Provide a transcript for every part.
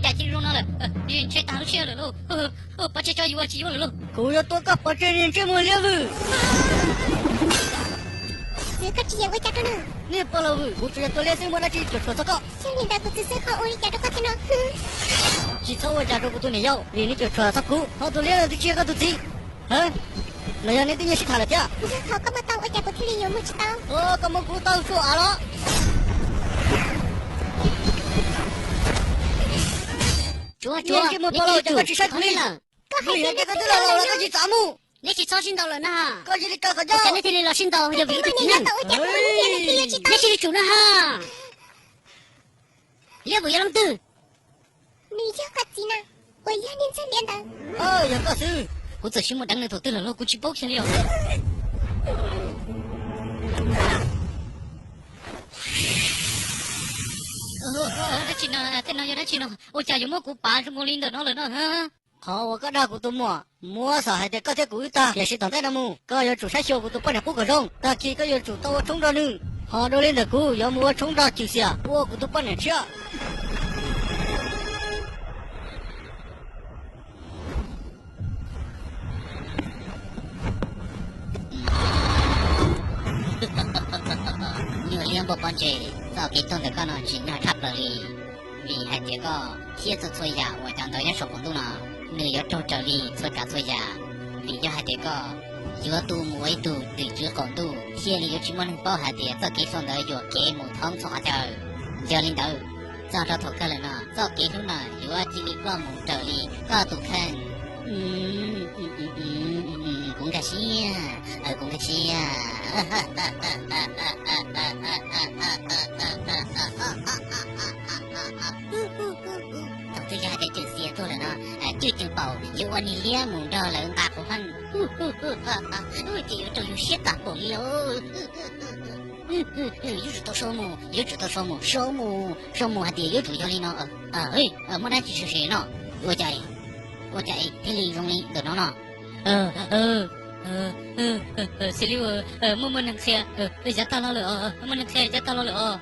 Cas cia li zoo no lawm, ntshe tag lub siab lawm lauj. Pov tseg tso, yuav tsis yuav lawm lauj. Kuv yuav tua koj pov tseg niag ntsej muag liab vwm. Txiv, koj tsis yeem ua cas rau nws. Niag pog laus vwm, kuv tsuas yog tua liab xwb, muaj dab tsi cuam tshuam txog koj. Yog li ntawd kuv txiv xwb ho ua li cas rau koj thiab no? Tsis txhob ua cas rau kuv tus niam yau, vim nws cuam tshuam txog kuv. Ho tus liab no twb tsis yog koj tus txiv. Los yog neb twb nyiag sib tham lawm thiab? Yog thaum koj muab tau ua cas kuv thiaj li yuav muag tsis tau? Koj muab kuv tau tsuj av los? Tsuav, tsuav, koj tsis saib kuv li lawm. Koj hais tias koj twb los laus los koj tsis txav mus. Neb tsis txhob sib ntaus lawm na. Koj cia li kaw qhov ncauj. Neb thiaj li los sib ntaus, yog vim ib tug txiv neej. Neb cia li tsum na ha. Liab vwm yog leej twg? Nws yog koj txiv na, uas yog niag ntxawg liab ntawd. Yog koj xwb. Kuv txawm sib muaj deev nws thaum twg lawm los kuv tsis paub kiag li os. Dab tsi no, tej no yog dab tsi no? Ua cas yuav muab kuv pav zoo nkaus li ntawm no lawm no? Qhov uas koj dag kuv tus muam, muab xav hais tias koj thiab kuv wb tag, tiam sis tom ntej no mus koj yuav tsum saib xyuas kuv tus poj niam qub kom zoo, tag kis koj yuav tsum tau ua tshoob nrog nws. Ho dua li ntawm kuv yuav mus ua tshoob nrog Cim Xiam, ua kuv tus poj niam tshiab. Nyuag liab npauj pob ntseg, txoj kev tuag ntawm koj no tsim nyog tshaj plaws li, vim hais tias koj thiab txhua txhua yam uas cov ntawd nyob saum qaum ntuj no, nws yuav raug raws li txhua tsav txhua yam. Vim yog hais tias koj yuav tu mus ua ib tug tim tswv qaum ntuj, thiaj li yuav tsis muaj neeg paub hais tias txoj kev sau ntawd yuam kev mus thoob txhua qhov chaw. Yog li ntawd, txog rau thaum kawg lawm no, txoj kev hlub no yuav cia li ploj mus raws li koj tus kheej. Kuv nkag siab, kuv nkag siab. Thaum twg yog hais tias Cim Xiam tuag lawm no, Cwj Cees Paum yuav ua niag liab mus nrog lawv nqa qhov heej, ces yuav raug yus siab tag npaum li lauj. Yuav tsum tau sau mus, yuav tsum tau sau mus, sau mus, sau mus hais tias yuav tsum yog li no. Muaj dab tsi tshwm sim no? Ua cas, ua cas thiaj li zoo li ntawm no no? Xws li muaj, muaj neeg qhia yav tag los lawm os, muaj neeg qhia yav tag los lawm os.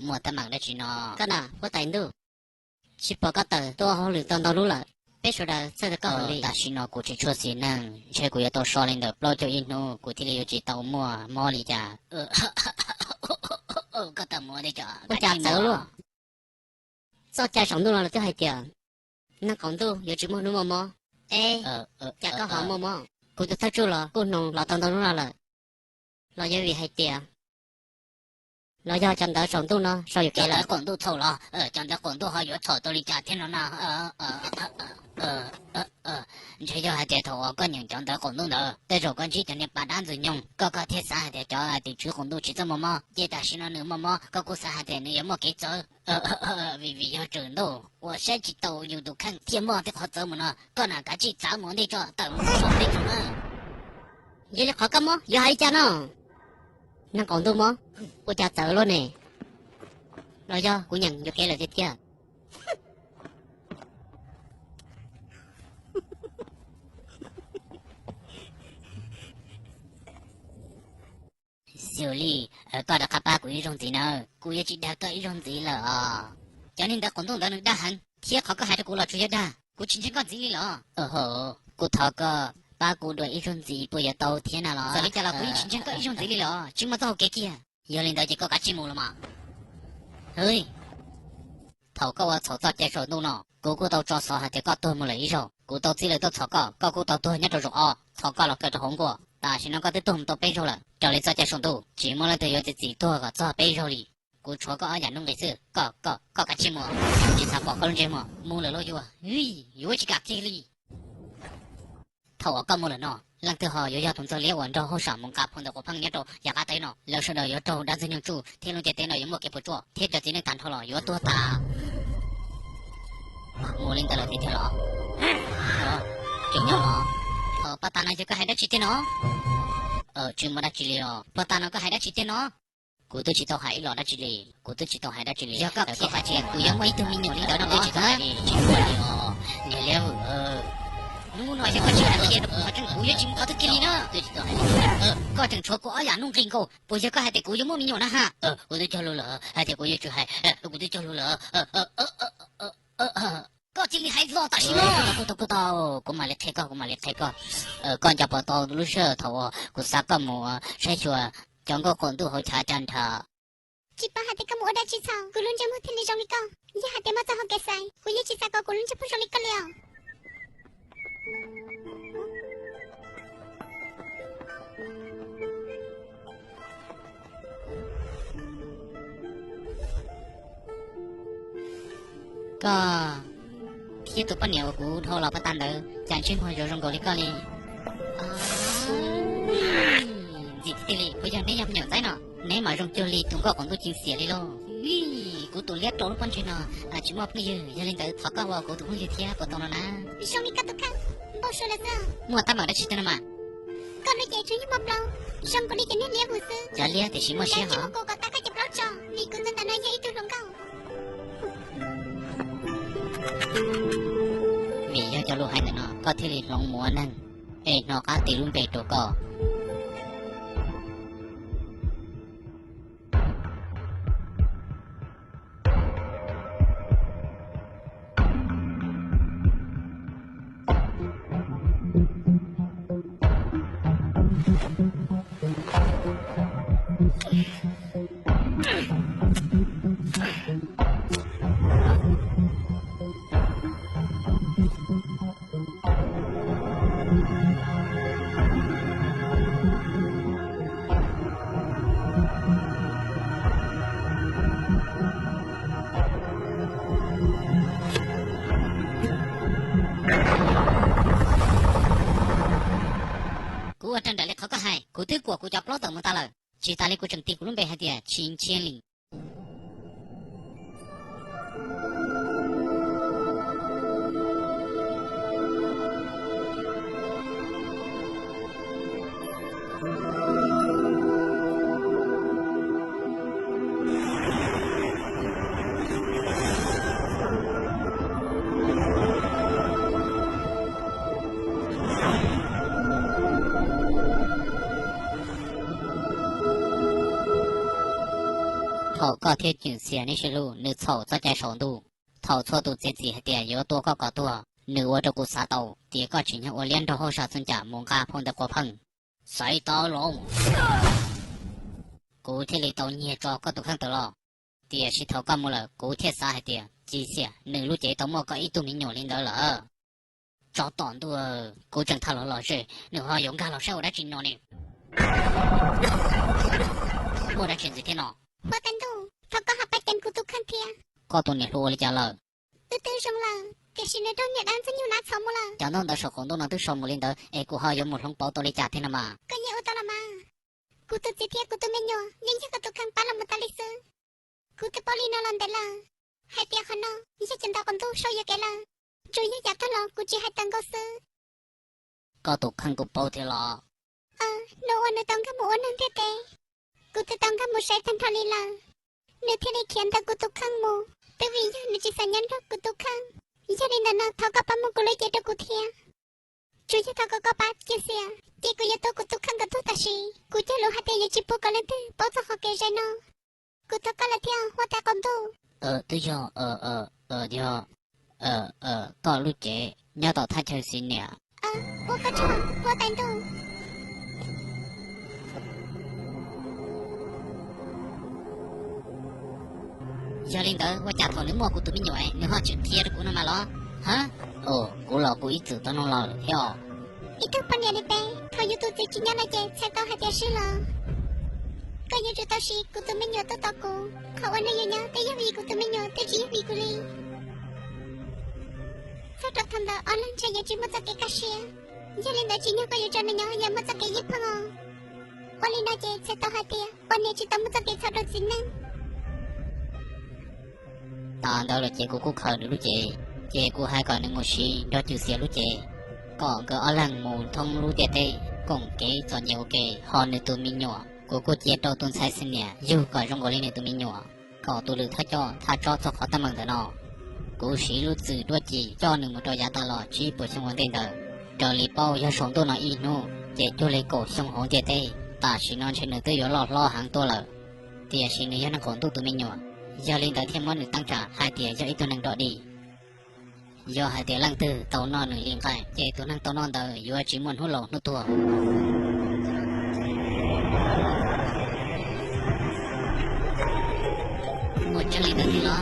Muaj teeb meem dab tsi no? Koj na, huab tais ntuj, tsis pom koj tawm tuaj hauj lwm tau ntau hnub lawm, peb sawv daws txhawj tau koj heev li. Tam sim no kuv tseem tshuav xim neeg, ntshe kuv yuav tau so li ntawm plaub caug ib hnub kuv thiaj li yuav tsis tau muaj mob li cas. Ua cas txawv luaj? Txoj cai saum ntuj no lawv twb hais tias neeg qaum ntuj yuav tsis muaj hnub muaj mob. Eb, cas koj ho muaj mob? Kuv tus thawj tswj los kuj hnoos los tau ntau hnub no lawm, los yog vim hais tias, los yog cov ntawv saum ntuj no sau yuam kev lawm. Cov ntawv qaum ntuj txhaum los? Cov ntawv qaum ntuj ho yuav txhaum tau li cas thiab no na? Ntshe yog hais tias thaum uas koj nyeem cov ntawv qaum ntuj ntawd, tej zaum koj ntsib cov niag pas dab ntxwg nyoog, koj koj thiaj xav hais tias cov tim tswv qaum ntuj tsis txawj muaj mob, ces tam sim no nws muaj mob, koj kuj xav hais tias nws yuav muaj kev txawv. Vim, vim yog tswv ntuj uas saib tsis taus yus tus kheej thiaj muaj tej qhov txawv mus no, koj na kav tsij txav mus ua ntej tso, tawm mus saum teb tso na. Yog li qhov koj mob yuav hais li cas no? Neeg qaum ntuj mob, ua cas txawv luaj ne? Los yog kuv nyeem yuam kev lawm tiag tiag? Xws li koj rov qab pab kuv ib zaug ntxiv nawb, kuv yuav tsis dag koj ib zaug ntxiv lawm os. Cov niag ntawv qaum ntuj ntawd nws dag heev, thiab qhov koj hais rau kuv los tsuas yog dag, kuv tsis ntseeg koj ntxiv li los? Kuv thov koj pab kuv dua ib zaug ntxiv puas yuav tau thiab na los? Txawm li cas los kuv yeej tsis ntseeg koj ib zaug ntxiv li los, tsis muaj txoj hau kev kiag. Yog li ntawd ces koj kav tsij mus los mas. Hwj, thaum koj ua txhaum txoj cai saum ntuj no, kuv kuj tau tso xov hais tias koj tuag mus lawm ib zaug. Kuv tau txib lawv tuaj txhom koj, koj kuj tau tuag nyob rau zaum ob, txhom koj los kaw rau hauv nkuaj. Tam sim no koj twb tuag mus tau peb zaug lawm, raws li txoj cai saum ntuj tsis muaj leej twg yuav txi txim tuag kom txog peb zaug li. Kuv tshuav koj ob yam nuj nqis xwb, koj, koj, koj kav tsij mus, tsis xav pom koj lub ntsej muag. Mus lawm lauj, yuav, yuav tsis kam kiag li. Thaum uas koj mus lawm no, leej twg ho yuav yog tus ntxawg liab uas nrog hauj sam mus nqa phau ntawv quav pheej nyob rau yav qab teb no? Lawv sawv daws yuav raug dab ntxwg nyoog tsuj, thiab lub ntiaj teb no yuav muaj kev puas tsuaj, thiab cov txiv neej tag nrho los yuav tuag tas. Mus li ntawd lawm tiag tiag los? Tseem nyob los? Pog tas no yog koj hais dab tsi tiag no? Tsis muaj dab tsi li os. Pog tas no koj hais dab tsi tiag no? Kuv twb tsis tau hais ib los dab tsi li, kuv twb tsis tau hais dab tsi li. Yog koj qhia dab tsi, kuv yuav muaj ib tug me nyuam li ntawd no los? Twb tsis tau hais li, tsis muaj li os. Niag liab vwm. Hnub no yog koj tsis hais qhia rau kuv qhov tseeb kuv yuav tsis mus qhov twg kiag li na. Koj tseem tshuav kuv ob yam nuj nqis nkaus, puas yog koj hais tias kuv yuav muaj me nyuam na ha? Kuv twb cog lus lawm, hais tias kuv yuav tsum hais, kuv twb cog lus lawm. Koj cia li hais los tam sim no. Kuv tau, kuv tau, kuv mam li qhia koj, kuv mam li qhia koj. Koj nco puas tau lub sij hawm thaum uas kuv xa koj mus saib xyuas cov nkauj qaum ntuj hauv chav tsa nrho? Tsis paub hais tias koj mus ua dab tsi txhaum kuv lub ntsej muag thiaj li zoo li koj. Yog hais tias muaj txoj hau kev xaiv, kuv yeej tsis xav kom kuv lub ntsej muag zoo li koj li os. Koj thiab tus poj niam uas kuv dhau los pab tas ntawd cas ntsej muag zoo zoo nkaus li koj li. Ntxim tiag tiag li, puas yog neb yog me nyuam ntxaib no? Neb mas zoo cuag li tus nkauj qaum ntuj ci xiam li lauj. Kuv tus liab rau lub pob ntseg no tsis muaj phooj ywg, yog li ntawd thov koj ua kuv tus phooj ywg thiab puas tau no na? Zoo li koj tus kheej, npau suav lawm xwb. Muaj teeb meem dab tsi tiag no mas? Koj lub cev tsuas yog muaj plaub, zoo nkaus li cov niag liab vus xwb. Cov liab tiam sis muaj siab hos. Kuv kom tag koj cov plaub tso, vim kuv tus ntawm no yog ib tug hluas nkauj. Vim yog cov lus hais ntawm no koj thiaj li hloov mus ua neeg, es hnov qab tis lub npe rau koj. Kuv ua raws nraim li qhov koj hais, kuv twb kuam kuv cov plaub tawm mus tas lawm, tsis tas li kuv tseem tis kuv lub npe hais tias Tsis Nchia Lis. Thaum koj thiab Ceem Xias neb sib hlub, nws txhaum txoj cai saum ntuj. Thaum txhua tus txiav txim hais tias yuav tua koj kom tuag, nws ua rau kuv xav tau tias koj tsim nyog ua liab nraug hauj sam txheej cam mus nqa phau ntawv quas pheej. Xaiv tau los, kuv thiaj li tau nyiag tso koj tus kheej tawm los. Tiam sis thaum koj mus lawm kuv thiaj xav hais tias Ceem Xias nws lub cev tau muaj koj ib tug me nyuam li ntawd lawm. Tsov tom ntuj, kuv tseem tham los los zem nws ho yuav nkag los saib ua dab tsi no ne. Muaj dab tsi ntxiv thiab no? Huab tais ntuj, thov koj ho pab ceev kuv tus kheej thiab. Koj tus niam hluas ua li cas lawm? Wb twb zoo lawm, tiam sis nws raug niam dab ntxwg nyoog nab txhom mus lawm. Cov ntaub ntawv saum qaum ntuj no twb sau mus li ntawd es kuv ho yuav mus hloov pauv tau li cas thiab no mas? Koj yeej ua tau los mas. Kuv tus txiv thiab kuv tus me nyuam yeej yog koj tus kheej pab los mus tas li xwb. Kuv twb paub li no los ntev lawm, hais tias qhov no yog cov ntawv qaum ntuj sau yuam kev lawm. Tsuas yog yam tag los kuv tsis hais tawm nkaus xwb. Koj tus kheej kuj paub thiab los? Hnub uas nws tau nkag mus ua neeg ntiaj teb, kuv twb tau nkag mus saib tag nrho li lawm, nws thiaj li khiav ntawm kuv tus kheej mus, twb vim yog nws tsis xav nyob nrog kuv tus kheej. Yog li ntawd no thov koj pab muab kuv lub cev rau kuv thiab. Tsuas yog thaum koj pab Ceem Xias ces kuv yuav tua kuv tus kheej kom tuag tam sim. Kuv cog lus hais tias yuav tsis pub kom leej twg paub txog qhov kev zais no. Kuv thov koj lawm thiab huab tais qaum ntuj. Twb yog, yog koj lub cev nyob tom thaj chaw xiv niam. Ua koj tsaug huab tais ntuj. Yog li ntawd ua cas thaum nws muaj kuv tus me nyuam nws ho tseem qhia rau kuv no mas los? Ha, kuv los kuv ib txwm tau nug los lawm thiab os. Ib tug poj niam li peb thaum yus tus txiv tsis nyob no ces txhais tau hais tias sib hlob. Koj yuav tsum tau siv kuv tus me nyuam tuaj tos kuv. Qhov uas nws yuav nyob twb yog vim kuv tus me nyuam, twb tsis yog vim kuv li. Txog rau thaum ntawd ob leeg ntshe yuav tsis muaj txoj kev kaj siab. Yog li ntawd tsim nyog koj yuav tso nws nyob yam muaj txoj kev ywj pheej os. Ua li no ces txhais tau hais tias ua niam tsis tau muaj txoj kev txhaum rau txiv neej. Tam ntawd lawm ces kuv kuj khaws nws lub cev, ces kuv hais kom nws mus siv nrog Ceem Xias lub cev, kom nkawd ob leeg mus thoob lub ntiaj teb koom kev txom nyem ua ke, ho nws tus me nyuam kuv kuj cia rau tus ntxhais xiv niam yug kom zoo nkaus li nws tus me nyuam, kom tus lwm thawj coj thaj tsob txog qhov teeb meem ntawm no. Kuv siv lub txwm duab ci coj nws mus rau yav tas los tsib puas xyoo ua ntej ntawd. Raws li paub yog saum ntuj no ib hnub ces cuag li kaum xyoo hauv ntiaj teb. Tam sim no ntshe nws twb yuav loj hlob heev tuaj lawm, tiam sis nws yog neeg qaum ntuj tus me nyuam, yog li ntawd thiaj muab nws teeb tsam hais tias yog ib tug neeg dog dig. Yog hais tias leej twg tau noj nws li nqaij ces tus neeg tau noj ntawd yuav tsis muaj hnub laus hnub tuag. Muaj tseeb li ntawd thiab los?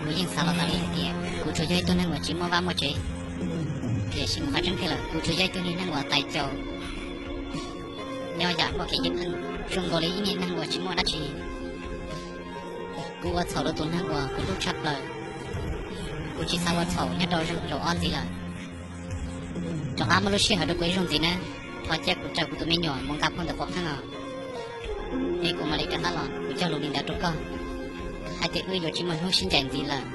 Kuv yeej xav los tas li hais tias kuv tsuas yog ib tug neeg uas tsis muaj vaj muaj tsev, tiam sis qhov tseeb tiag lawm kuv tsuas yog ib tug niag neeg uas tais caus nyob yam muaj kev ywj pheej, zoo nkaus li ib niag neeg uas tsis muaj dab tsi. Kuv ua txhaum rau tus neeg uas kuv hlub tshaj plaws. Kuv tsis xav ua txhaum nyob rau zaum ob ntxiv lawm. Rov qab muab lub sij hawm rau kuv ib zaug ntxiv nawb, thov cia kuv raws kuv tus me nyuam mus nqa phau ntawv quav qeej os. Es kuv mam li rov qab los kuv cog lus li ntawd rau koj, hais tias wb yuav tsis muaj hnub sib ncaim ntxiv lawm.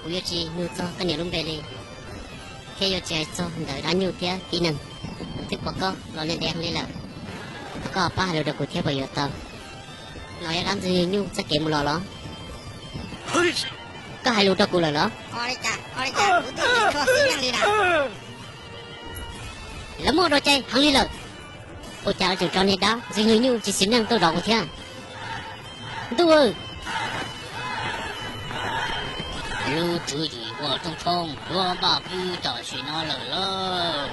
Kuv yuav tsis nug txog koj niam lub npe li, thiab yuav tsis hais txog ntawm dab nyuj thiab tib neeg. Kuv twb pom koj los ntev heev li lawm, koj pab hais lus rau kuv thiab puas yuav tau? No yog dab ntxwg nyoog nyuj txoj kev mus los los? Koj hais lus rau kuv lawm los? Lawv muaj dua cai heev li lawm, ua cas tseem tso niag dab ntxwg nyoog nyuj tsis xis neej tuaj zov kuv thiab? Ntuj, lub tswv yim uas rooj tshoob yuav npaj pub tam sim no lawm lauj.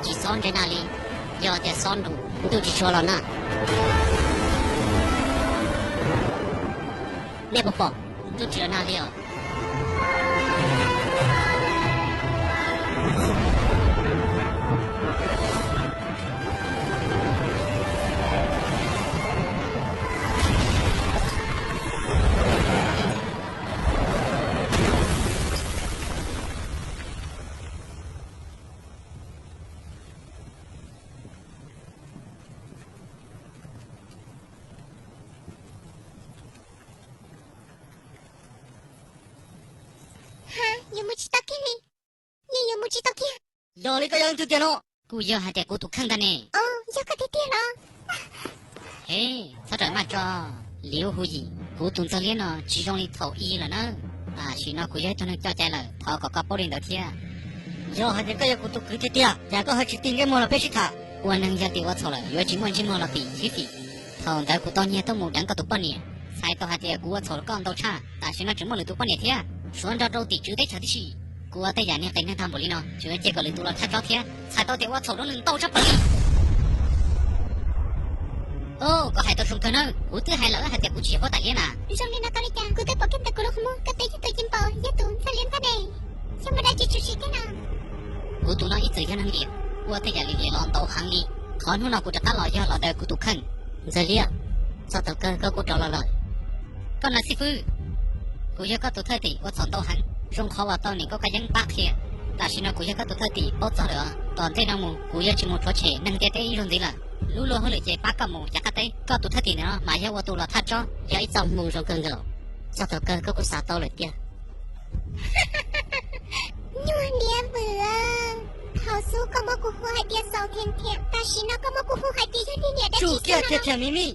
Tsis xob ntse na li, yog tias xob nroo ntuj tsis tshua los na. Nej puas pom? Ntuj tsis los nag li os. Ha, yuav mus tsis tau kiag li. Yeej yuav mus tsis tau kiag. Yog li koj yog leej twg tiag no? Kuj yog hais tias kuv tus kheej ntag ne. Yog koj tiag tiag los? He, txhob rawm maj tso, Liv Hu Yim, kuv tus ntxawg liab no tsis zoo li thaum ub lawm na. Tam sim no kuv yog ib tug neeg coj cai lawm, thov kom koj paub li ntawd thiab. Yog hais tias koj yog kuv tus kwv tiag tiag, cas koj ho tsis tig ntsej muag los peb sib tham? Ua neeg yog tias ua txhaum lawm yuav tsis muaj ntsej muag los pim xwb xim. Thaum ntawd kuv tau nyiag tuaj mus deev koj tus poj niam, txhais tau hais tias kuv ua txhaum koj ntau tshaj, tam sim no tseem muaj lwm tus poj niam thiab, suav nrog rau tim tswv teb chaws tib si. Kuv ua tej yam niag qias neeg tag npaum li no, tseem yuav cia kom lwm tus los thaj tsob thiab, txhais tau tias ua txhaum rau nws ntau tshaj plaws li. Koj hais tau zoo kawg na, kuv twb hais lawm hais tias kuv tsis yog huab tais liab na. Zoo li no tau li cas, kuv twb pom kiag ntawm kuv lub qhov muag koj twb yog tus ci npaum yog tus ntxawg liab ntag ne. Yog muaj dab tsi tshwm sim thiab no? Kuv tus no ib txwm yog neeg liam, ua tej yam liam liam los ntau heev li. Qhov hnub no kuv rov qab los yog los daws kuv tus kheej. Ntxawg liab, txog thaum kawg koj kuj rov los lawm. Koj na xib fwb, kuv yog koj tus thwj tim ua txhaum ntau heev, Zoo qhov uas tau niam koj kab yeeb pab qhia. Tam sim no kuv yog koj tus thwj tim paub txog lawm os. Tom ntej no mus kuv yuav tsis mus rhuav tshem neeg ntiaj teb ib zaug ntxiv lawm. Lub luag hauj lwm ces pab koj mus cav qab teb. Koj tus thwj tim ntawm no mas yog ua tus los thaj tsob, yog ib txoj hmoo zoo kawg nkaus. Txog thaum kawg koj kuj xav tau lawm tiag. Nyuag Liab Vwm, thaum xub koj muab kuv hu hais tias xaus thiab thiab, tam sim no koj muab kuv hu hais tias yog niag niam dab tsi kiag thiab thiab, Mim Mim.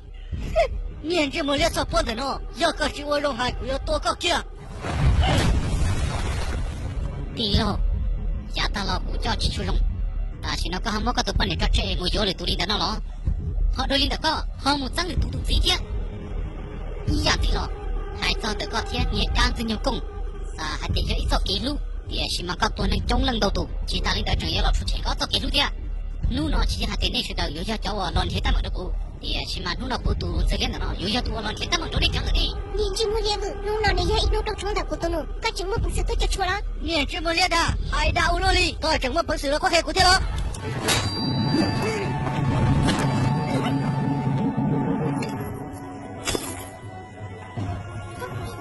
Niag ntsej muag liab txog puab ntawm no, yog koj tsis ua zoo hais kuv yuav tua koj kiag. Tij laug, yav tag los kuv coj tsis tshua zoo, tam sim no koj ho muab koj tus poj niam tso tseg mus yuav lwm tus li ntawm no los? Ho dua li ntawm koj ho mus txeeb lwm tus tus txiv thiab. Ib yam ntxiv los, hais txog ntawm koj thiab niag dab ntxwg nyoog Kooj, xav hais tias yog ib txoj kev hlub, tiam sis mas koj tua neeg coob leej ntau tus, tsis tas li ntawd tseem yuav los rhuav tshem koj txoj kev hlub thiab. Hnub no tsis yog hais tias nej sawv daws yuav yog cov uas los nrhiav teeb meem rau kuv, tiam sis mas hnub no kuv tus ntxhais liab ntawm no yuav yog tus uas los nrhiav teeb meem rau nej cov ntawm ne. Niag ntsej muag Liab Vwm, hnub no nws yog ib hnub rooj tshoob ntawm kuv tus nus, koj tseem muaj peev xwm tuaj cuag tshuam los? Niag ntsej muag liab dag, hais dag ua luaj li, koj tseem muaj peev xwm los khuab qhia kuv thiab los? Thaum ub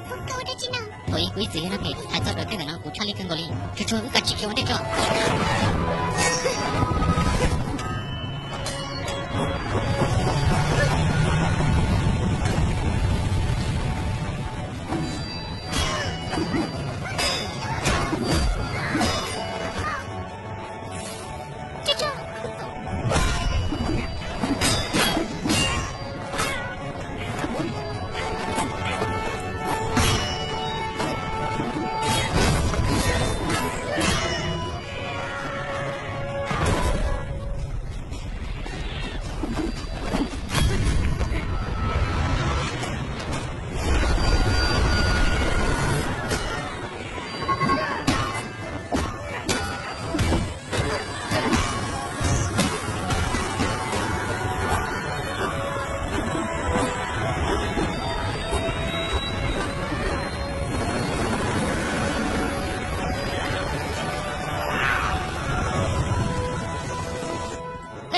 kuv ib txwm yog neeg phem, hais txog daim teb ntawm no kuv tshaj lij kawg nkaus li. Tsuag tsuag wb kav tsij khiav ua ntej tso.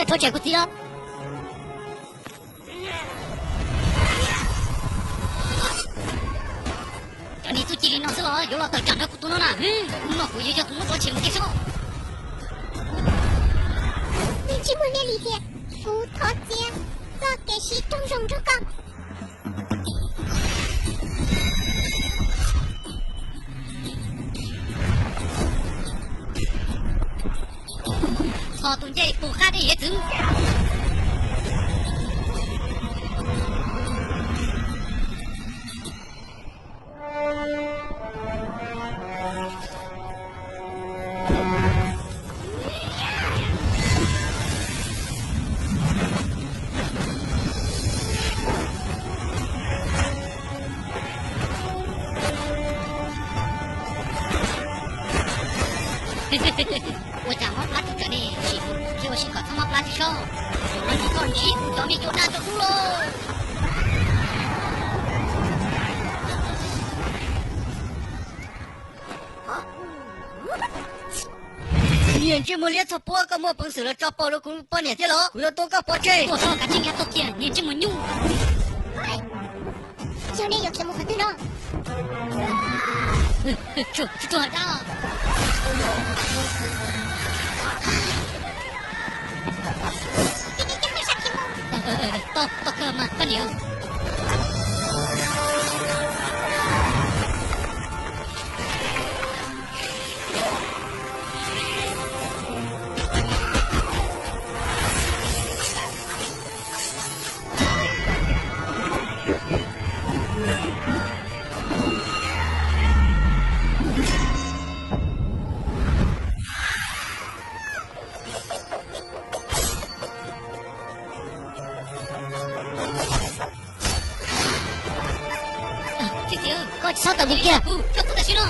Thov tshem kuv txiv os. Cov niag txuj ci li no xwb los yuav los tawm tsam nrog kuv tus no na. Hnub no kuv yuav yog tus muab rhuav tshem mus kiag seb. Niag ntsej muag liab li thiab, kuv thov txia txoj kev sib raug zoo nrog koj. Txhos tus ncej pus qab dej hiav txwv. Ua cas mob plab tshwm tsawv ne, sim thiab ua si kom txhob mob plab tib sob. Zaum no tsis txhob ntsib kuv cov me nyuam dab ntub dub lauj. Niag ntsej muag liab txog puab, koj muaj peev xwm los tso pom rau kuv poj niam thiab los? Kuv yuav tua koj pov tseg. Tuaj tso kav tsij nkag tuaj kiag niag ntsej muag nyuj. Yog nej yuav khiav mus qhov twg no? Tsuag tsuag dab. Toj kawg mas koj niam. Txiv, koj tsis txhob tawm mus kiag. Koj tus tam sim no.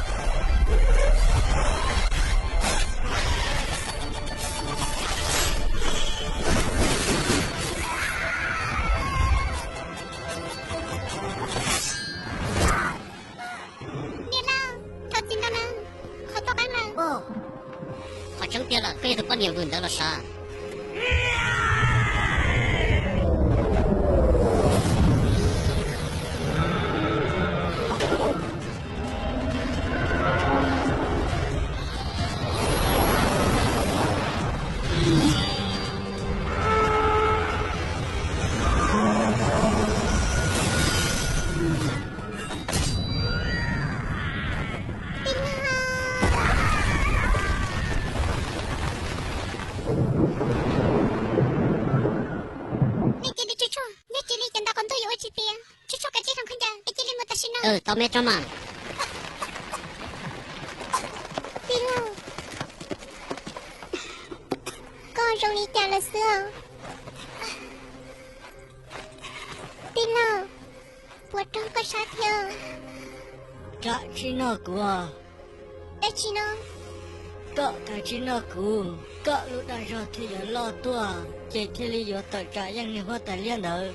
Niam laus, thov txim ntau na, qhov tau qeeb lawm. Qhov tseeb tiag lawm, koj yog tus poj niam vwm ntawd los sav. Tau me rog mas. Tij laug, koj zoo li cas lawm xwb os? Tij laug, puas raug koj sab thiab? Kam tsis noj kuv. Dab tsi no? Koj kam tsis noj kuv, koj lub dag zog thiaj yuav loj tuaj, ces thiaj li yuav tawm tsam yeej niag huab tais liab ntawd.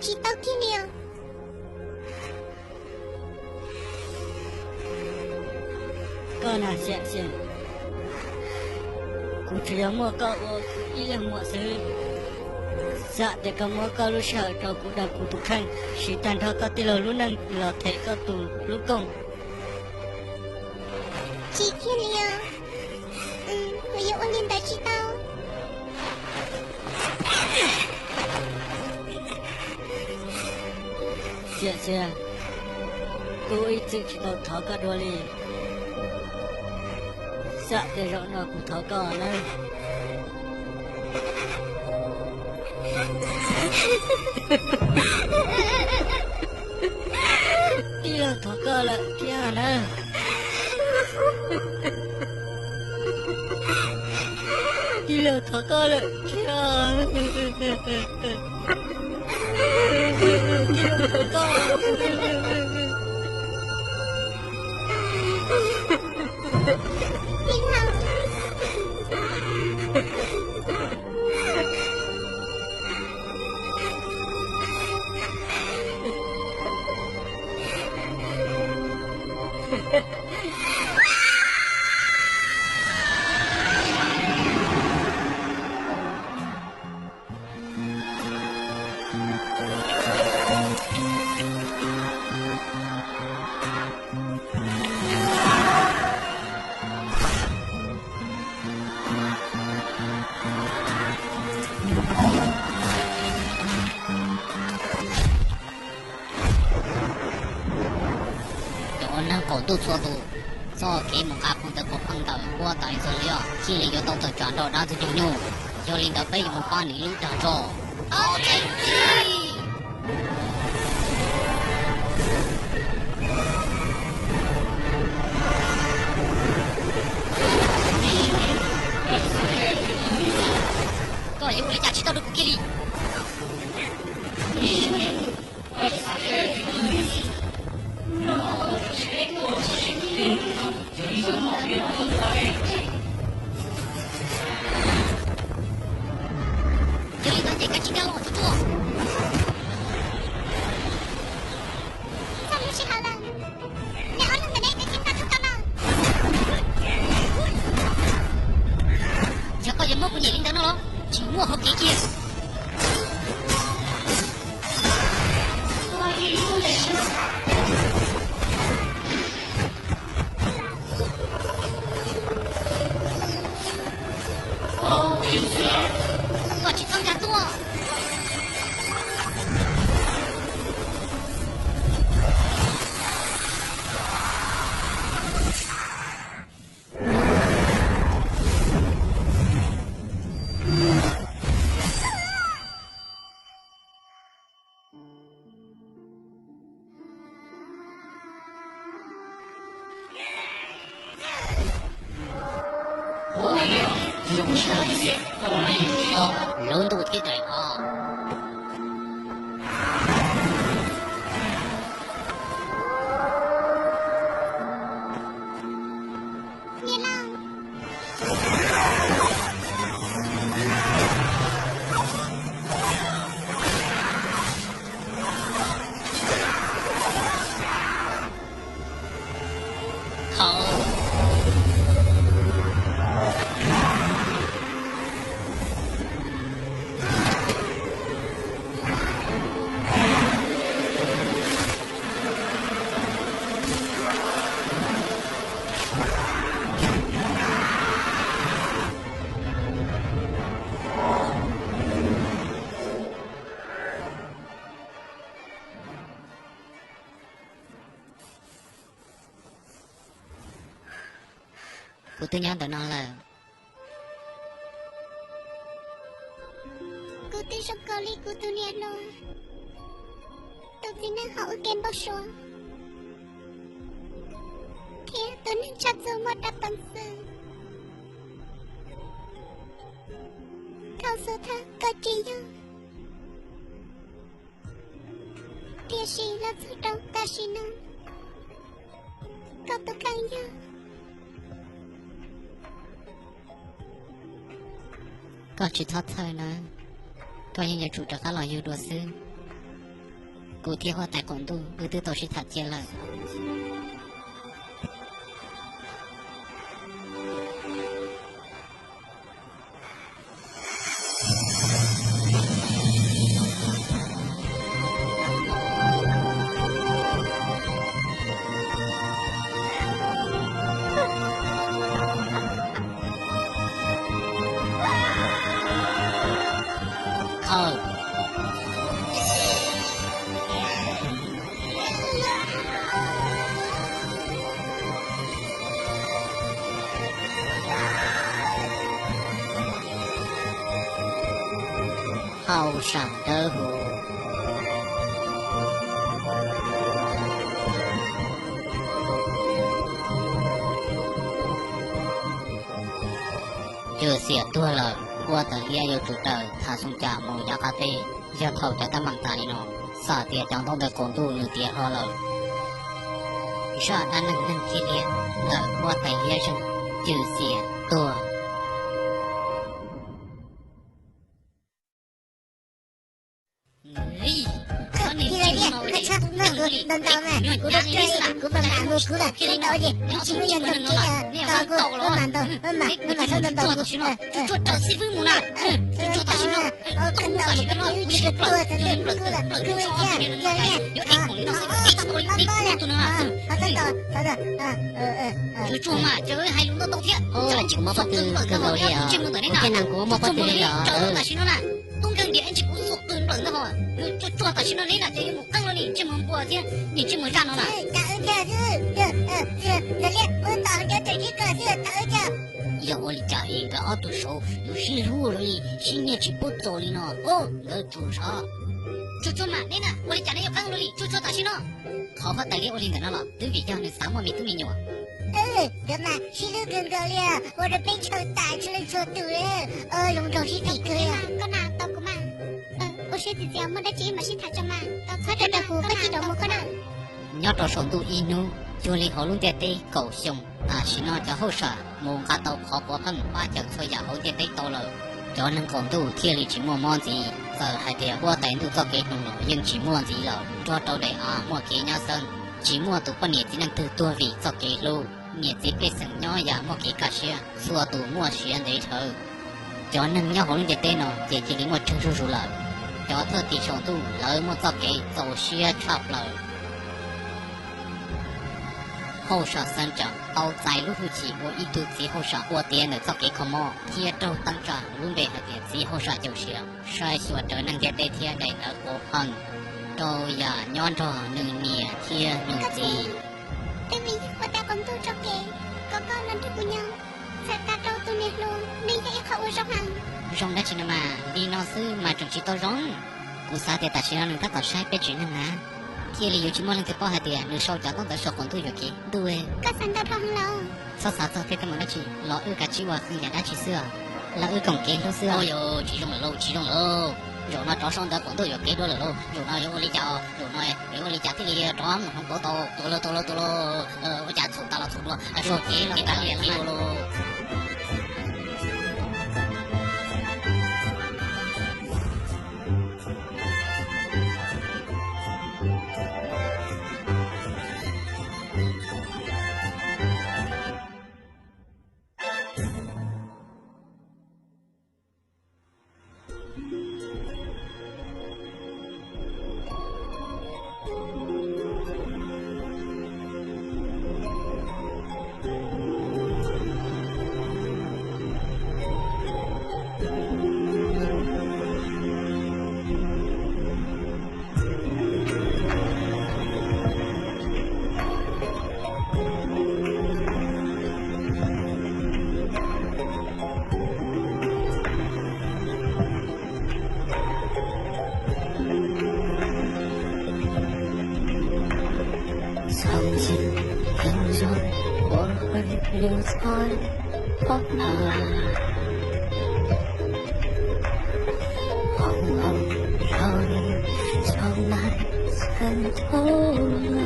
Tsis tau kiag li os. Koj na Xiam Xiam, kuv tsuas yog muaj koj ua kuv ib leeg muam xwb. Xam tias koj muab koj lub sij hawm rau kuv dag kuv tus kheej, siv tag nrho koj tij laug lub neej los them koj tus lub kooj. Tsis kiag li os. Kuv yuav ua li ntawd tsis tau. Xiam Xiam, kuv ib txwm tsis tau thov koj dua li. Xam tias zaum no kuv thov koj nawb. Tij laug thov koj lawm thiab nawb. Tij laug thov koj lawm thiab. Tij laug thov koj. Cov ua neeg qaum ntuj txhua tus, txoj kev mus nqa qhov ntawd qhov pheej ntawm huab tais Xos Liab thiaj li yuav tau tawm tsam nrog dab ntxwg nyoog nyuj. Yog li ntawd peb yuav mus pab nws lub dag zog. Koj yuav ua li cas tsis tau rau kuv kiag li? Yog li ntawd ces kav tsij nkag los tuaj. Txog lub sij hawm lawm, nej ob leeg ntawm ne kav tsij nkag tuaj tau na. Yog koj yuav muab kuv nyem li ntawd no los tsis muaj hauv kev kiag. Koj tsis txhob nkag tuaj. Lub ntuj teb daim os. Kuv twb nyob ntawm no lawm. Kuv twb zoo kawg li kuv tus niam hlob. Tus txiv neej haum ua ke npau suav thiab tus neeg tshaj txuj muaj dab peev xwm. Koj xub thawj koj tsis yog, tiam sis los txog rau tam sim no koj tus kheej yog. Koj tsis txhob txhawj na, koj yeej yuav tsum rov qab los yug dua xwb. Kuv thiab huab tais qaum ntuj wb twb tau sib tham cia lawm. Hauj sam dawb huv. Cwm Xiam tuag lawm, huab tais liab yuav tsum raws tham xoo cam mus yav qab teb. Yog thaum cov teeb meem tas li no, xam tias cov ntaub ntawv qaum ntuj nws tiav hlo lawm. Zaj dab neeg neeg thib liab ntawm huab tais liab zeeg Cwm Xiam tuag. Ntau ntau mas kuv rau rau kuv mam mam mus kuv lawm, ntau ces tsis muaj yog ntau kev, tos kuv mam ntau, mam mam mam mam ntau ntau kuv. Tsuag tsuag raws xib fwb mus na. Tsuag tsuag tam sim no. Koj ntau ces koj wb tsis tuag txog kuv lawm, kuv thiab yog li. Tsuag tsuag mas ces wb hais lus ntau ntau thiab. Kuv muaj pob tw kawg nkaus li os, kuv thiaj nees kuv muaj pob tw li os. Tam sim no na, tub nkeeg diam ntsis kuv xuas qws nplawm ntag hos. Tsuag tsuag tam sim no li na ces yuav mus qeej los nim ntsej muag npua thiab nim ntsej muag zaj no na. Yog ua li cas es nkawd ob tug saud yuav sib hlub li, sib nyiag tsis pub txaus li no? Nkawd tsuas sav. Tsuag tsuag mam li na, ua li cas neb yuav qeej los li? Tsuag tsuag tam sim no. Qhov huab tais liab ua li ntawm no los twb vim yog nws xav muaj me tub me nyuam. Nkawd mas sib hlub kawg nkaus li, ua rau peb ntshaw tas tsis leej txhua tus li. Zoo nraug sib tham kawg li. Koj na, tos kuv mas. Ua siab txiv txiv, muaj dab tsi mam sib tham tso mas. Txhob rau rau kuv, koj cia rov mus koj na. Nyob rau saum ntuj ib hnub, cuag li hauv lub ntiaj teb kaum xyoo, tam sim no cov hauj sam mus nqa tau qhov quav pheej pab cawm txhua yam hauv ntiaj teb tau lawm. Cov neeg qaum ntuj thiaj li tsis muaj mob ntxiv. Txawm hais tias huab tais ntuj txoj kev hloov los yeej tsis muaj ntxiv lawm, nrog rau daim av muaj kev nyob xeeb. Tsis muaj tus poj niam txiv neej twg tuag vim txoj kev hlub. Niam txiv pej xeem nyob yam muaj kev kaj siab, txhua tus muaj siav ntev dhawv. Cov neeg nyob hauv lub ntiaj teb no ces cia li muaj tsawg zuj zus lawm. Cov thwj tim saum ntuj lawv muaj txoj kev txaus siab tshaj plaws. Hauj sam Xeeb Tseem tau txais lub hwj chim ua ib tug txiv hauj sam ua tiav ntawm txoj kev kho mob thiab raug teeb tsa, lub npe hais tias txiv hauj sam Caum Siav, saib xyuas rawv neeg ntiaj teb thiab daim ntawv quav pheej rau yam nyob nrog nws niam thiab nws txiv. Twb vim yog ua tau qhov ntuj tso kev kom koj los nrog kuv nyob, txhawm tas rau tus niam hluas, nws yog ib qho uas zoo heev. Zoo dab tsi no mas, li no xwb mas tseem tsis tau zoo. Kuv xav tias tam sim no nws tab tom saib peb tsev neeg na, thiaj li yuav tsis muaj leej twg paub hais tias nws sau cov ntaub ntawv saum qaum ntuj yuam kev ntuj. Koj xav ntau dhau heev lauj. Txhob xav txog tej teeb meem dab tsi los wb kav tsij ua qee yam dab tsi xwb os, los wb koom kev hlub xwb os. Tsis zoo lawm lauj, tsis zoo lawm. Zaum no rov sau ntawv qaum ntuj yuam kev dua lawm lauj, zaum no yuav ua li cas? Zaum no yuav ua li cas thiaj li rov mus hloov pauv tau? Tua lauj, tua lauj, tua lauj. Ua cas txhaum tas los txhaum dua, sau kev los kev tas li lauj. thoa pom na, hoo au rau li tshau na tshau na,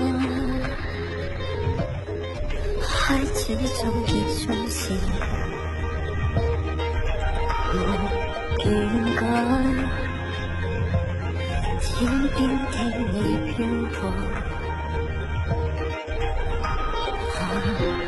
hais tsis zoo li zoo si, mus kis nkaus, thiab ib teg me pheej nrog ha